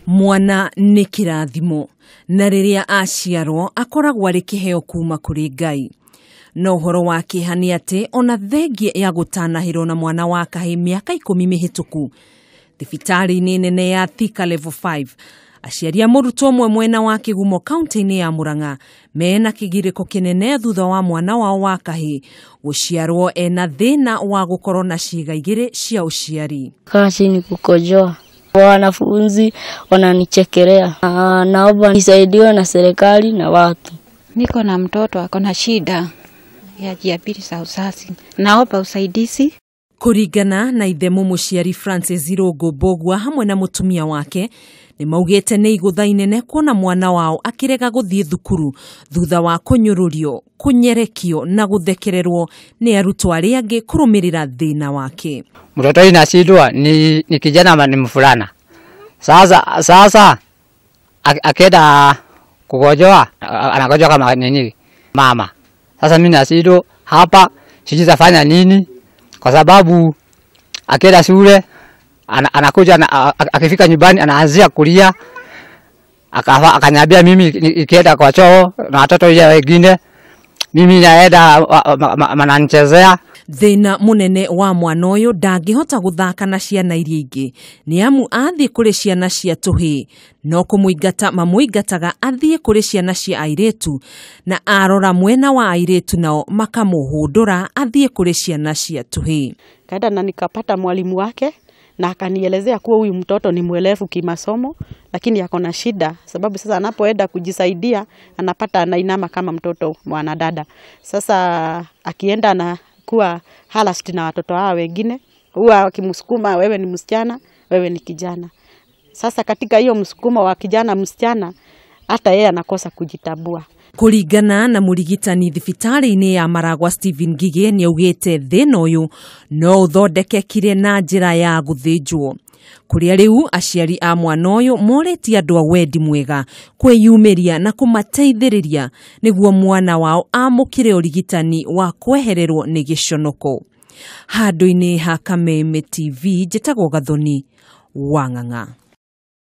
Mwana nĩ kĩrathimo na rĩrĩa aciarwo akoragwo arĩ kĩheo kuma kũrĩ Ngai. No ũhoro wa kĩeha nĩ atĩ ona thengia ya gũtanahĩrwo na mwana wa kahĩĩ mĩaka 10 mĩhĩtũku thibitarĩ-inĩ nene ya Thika Level 5, aciari a mũrutwo ũmwe mwena wa Kĩgumo kaunti-inĩ ya Murang'a mena kĩgirĩko kĩnene thutha wa mwana wao wa kahĩĩ gũciarwo ena thĩna wa gũkorwo na ciĩga igĩrĩ cia ũciari. Kazi ni kukojoa. Wanafunzi wananichekelea. Naomba nisaidiwe na serikali na watu. Niko na mtoto ako na shida ya njia mbili za uzazi. Naomba usaidizi. Kũringana na ithe mũmũciari Francis Irũngũ Mbũgua hamwe na mũtumia wake nĩ maugĩte nĩ igũtha inene kuona mwana wao akĩrega gũthiĩ thukuru thutha wa kũnyũrũrio, kũnyerekio na gũthekererwo nĩ arutwo arĩa angĩ kũrũmĩrĩra thĩna wake. Mtoto inashindwa ni kijana ama ni mvulana. Sasa akenda kugojoa anagojoa kama nini mama. Sasa mimi nashindwa hapa sijui tafanya nini kwa sababu akienda shule anakuja akifika nyumbani anaanzia kulia, akaniambia mimi nikienda kwa choo na watoto wengine mimi naenda mananichezea. Thĩna mũnene wa mwana ũyũ ndangĩhota gũthaka na ciana iria ingĩ nĩ amu athiĩ kũrĩ ciana cia tũhĩĩ no kũmũingata mamũingataga athiĩ kũrĩ ciana cia airĩtu na arora mwena wa airĩtu nao makamũhũndũra athiĩ kũrĩ ciana cia tũhĩĩ. Kaenda na nikapata mwalimu wake na akanielezea kuwa huyu mtoto ni mwelevu kimasomo lakini ako na shida sababu sasa anapoenda kujisaidia anapata anainama kama mtoto mwanadada. Sasa akienda na kuwa harassed na watoto hao wengine, huwa wakimsukuma wewe ni msichana, wewe ni kijana. Sasa katika hiyo msukumo wa kijana msichana hata yeye anakosa kujitambua. Kũringana na mũrigitani thibitarĩ-inĩ ya Maragwa Stephen Ngigĩ nĩaugĩte thĩna ũyũ no ũthondekekire na njĩra ya gũthĩnjwo, kũrĩa rĩu aciari a mwana ũyũ morĩtie andũ a wendi mwega kwĩyumĩria na kũmateithĩrĩria nĩguo mwana wao amũkĩre ũrigitani wa kwehererwo nĩ gĩconoko. Handũ-inĩ ha Kameme TV njĩtagwo Gathoni wa Ng'ang'a.